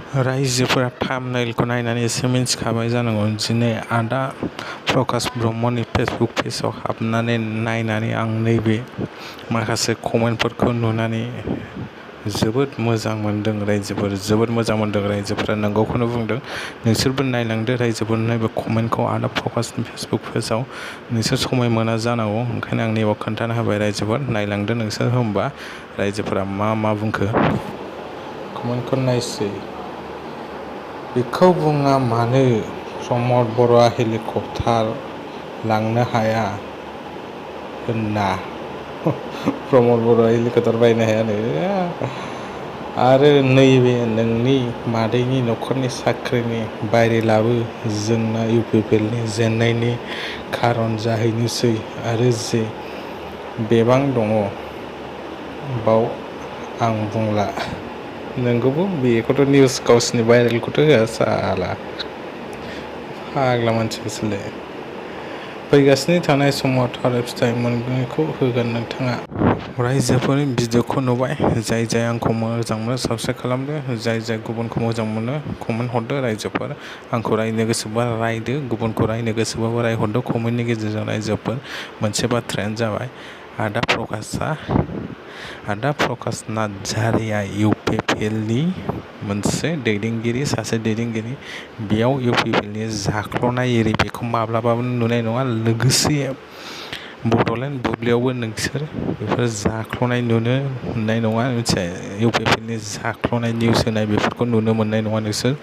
रायजोफोरा थाम्बनेइलखौ नायनानै एसे मिन्थिखाबाय जानांगौ। दिनै आदा प्रकाश ब्रह्मनि फेसबुक पेजआव हाबनानै नायनानै आं नैबे माखासे कमेन्टफोरखौ नुनानै जोबोद मोजां मोनदों। जोबोद मोजां मोनदों। रायजोफोरा नंगौखौनो बुंदों। नोंसोरबो नायलांदो रायजोफोर नैबे कमेन्टखौ आदा प्रकाशनि फेसबुक पेजआव। नोंसोर समाय मोना जानांगौ, ओंखायनो आं नैबाव खोन्थाना होबाय। रायजोफोर नायलांदो नोंसोर होमबा रायजोफोरा मा बुंखो कमेन्टखौ नायसै। बेखौ बुङा मानो प्रमद बर'आ हेलिकप्टार लांनो हाया होनना। प्रमद बर'आ हेलिकप्टार बायनो हायानो। आरो नैबे नोंनि मादैनि न'खरनि साख्रिनि बायरेलाबो जोंना UPPLनि जेननायनि खारन जाहैनोसै। आरो जे बेबां दङ बाव आं बुंला। नोंगौबो बेखौथ' निउस गावसिनि भाइरेलखौथ' होआ साला फाग्ला मानसिफोरसोलै। फैगासिनो थानाय समाव थालिर फिथाइ मोनगोनखौ होगोन नोंथाङा। रायजोफोर भिडिअखौ नुबाय। जाय आंखौ मोजां मोनो साबस्क्राइब खालामदो। जाय गुबुनखौ मोजां मोनो कमेन्ट हरदो। रायजोफोर आंखौ रायनो गोसोबा रायदो, गुबुनखौ रायनो गोसोबाबो रायहरदो कमेन्टनि गेजेरजों। रायजोफोर मोनसे बाथ्रायानो जाबाय आदा प्रकाश नार्जारिया UPPLनि मोनसे सासे दैदेनगिरि। बेयाव UPPLनि जाख्ल'नाय एरि बेखौ माब्लाबाबो नुनाय नङा। लोगोसे बड'लेण्ड बुब्लियावबो नोंसोर बेफोर जाख्ल'नाय नुनो मोननाय नङा। मिथिबाय? UPPLनि जाख्ल'नाय निउस होनाय बेफोरखौ नुनो मोननाय नङा नोंसोर।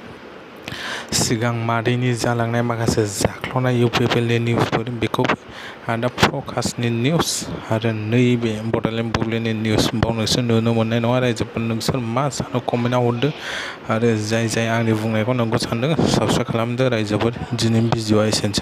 सिगां मादैनि जालांनाय माखासे जाख्ल'नाय UPPLनि निउसफोर बेखौबो आदा प्रकाशनि निउस आरो नैबे बड'लेण्ड बुब्लिनि निउस बाव नोंसोर नुनो मोननाय नङा। रायजोफोर नोंसोर मा सानो कमेन्टआव हरदो। आरो जाय आंनि बुंनायखौ नंगौ सानदों साबस्क्राइब खालामदो। रायजोफोर दिनैनि भिडिअ'आ एसेनोसै।